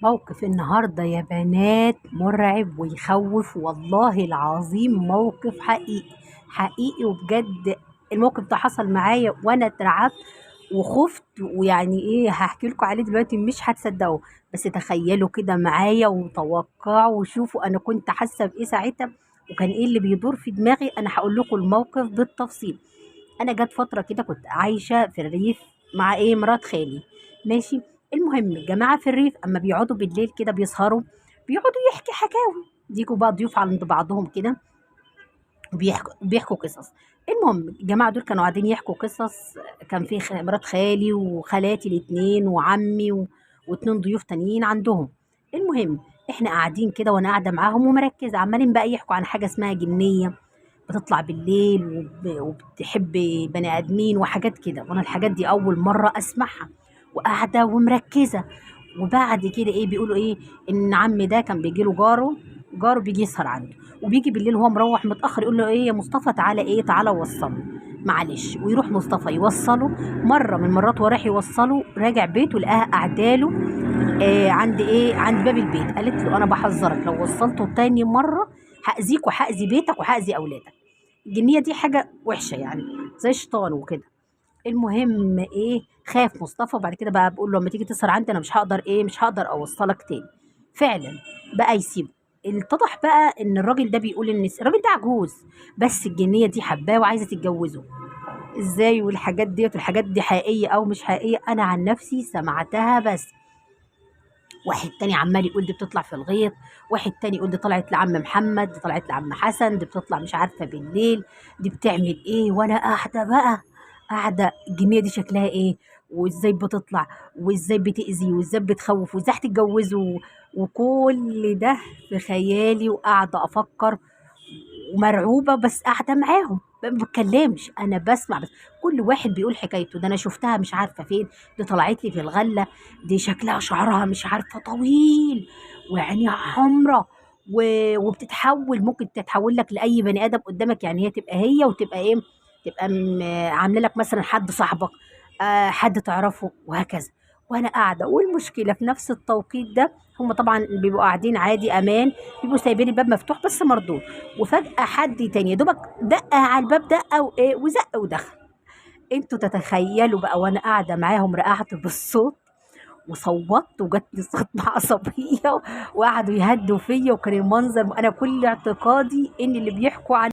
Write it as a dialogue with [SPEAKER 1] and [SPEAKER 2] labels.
[SPEAKER 1] موقف النهارده يا بنات مرعب ويخوف، والله العظيم موقف حقيقي حقيقي وبجد. الموقف ده حصل معايا وانا اترعبت وخفت، ويعني ايه هحكي لكم عليه دلوقتي مش هتصدقوا، بس تخيلوا كده معايا وتوقعوا وشوفوا انا كنت حاسه بايه ساعتها وكان ايه اللي بيدور في دماغي. انا هقول لكم الموقف بالتفصيل. انا جت فترة كده كنت عايشه في الريف مع ايه مرات خالي، ماشي. المهم الجماعة في الريف اما بيقعدوا بالليل كده بيسهروا، بيقعدوا يحكي حكاوي، ديكوا بقى ضيوف عند بعضهم كده بيحكوا قصص. المهم الجماعة دول كانوا قاعدين يحكوا قصص، كان في مرات خالي وخالاتي الاتنين وعمي واتنين ضيوف تانيين عندهم. المهم احنا قاعدين كده وانا قاعدة معاهم ومركزه، عمالين بقى يحكوا عن حاجة اسمها جنيه بتطلع بالليل وبتحب بني ادمين وحاجات كده، وانا الحاجات دي اول مرة اسمعها وقاعدة ومركزه. وبعد كده ايه بيقولوا ايه، ان عمي ده كان بيجي له جاره بيجي يسهر عنده، وبيجي بالليل وهو مروح متاخر يقول له ايه يا مصطفى تعالى ايه تعالى وصله معلش، ويروح مصطفى يوصله. مرة من مرات وراح يوصله راجع بيته لقاها قاعدة عند ايه عند باب البيت. قالت له انا بحذرك لو وصلته تاني مرة هاذيك وهاذي بيتك وهاذي اولادك. الجنيه دي حاجة وحشة يعني زي الشيطان وكده. المهم ايه خاف مصطفى، وبعد كده بقى بقول له لما تيجي تسهر عندي انا مش هقدر ايه مش هقدر اوصلك تاني. فعلا بقى يسيبه. اتضح بقى ان الراجل ده بيقول ان الراجل ده عجوز، بس الجنيه دي حباه وعايزه تتجوزه. ازاي والحاجات ديت والحاجات دي حقيقية او مش حقيقية انا عن نفسي سمعتها بس. واحد تاني عمال يقول دي بتطلع في الغيط، واحد تاني يقول دي طلعت لعم محمد، دي طلعت لعم حسن، دي بتطلع مش عارفه بالليل، دي بتعمل ايه. وانا قاعدة بقى قاعدة الجنيه دي شكلها ايه وازاي بتطلع وازاي بتأذي وازاي بتخوف وازاي هتتجوزه، وكل ده في خيالي وقاعدة افكر ومرعوبه، بس قاعدة معاهم ما بتكلمش، انا بسمع بس. كل واحد بيقول حكايته، ده انا شفتها مش عارفه فين، دي طلعت لي في الغلة، دي شكلها شعرها مش عارفه طويل وعينيها حمراء وبتتحول، ممكن تتحول لك لاي بني ادم قدامك، يعني هي تبقى هي وتبقى ايه تبقى عامله لك مثلا حد صاحبك، حد تعرفه وهكذا. وانا قاعدة، والمشكلة في نفس التوقيت ده هم طبعا بيبقوا قاعدين عادي امان، بيبقوا سايبين الباب مفتوح بس مردود، وفجاة حد تاني يا دوبك دق على الباب دقه وايه وزق ودخل. انتوا تتخيلوا بقى وانا قاعدة معاهم رقعت بالصوت وصوتت وجاتني صدمة عصبية وقعدوا يهدوا فيا، وكان المنظر انا كل اعتقادي ان اللي بيحكوا عن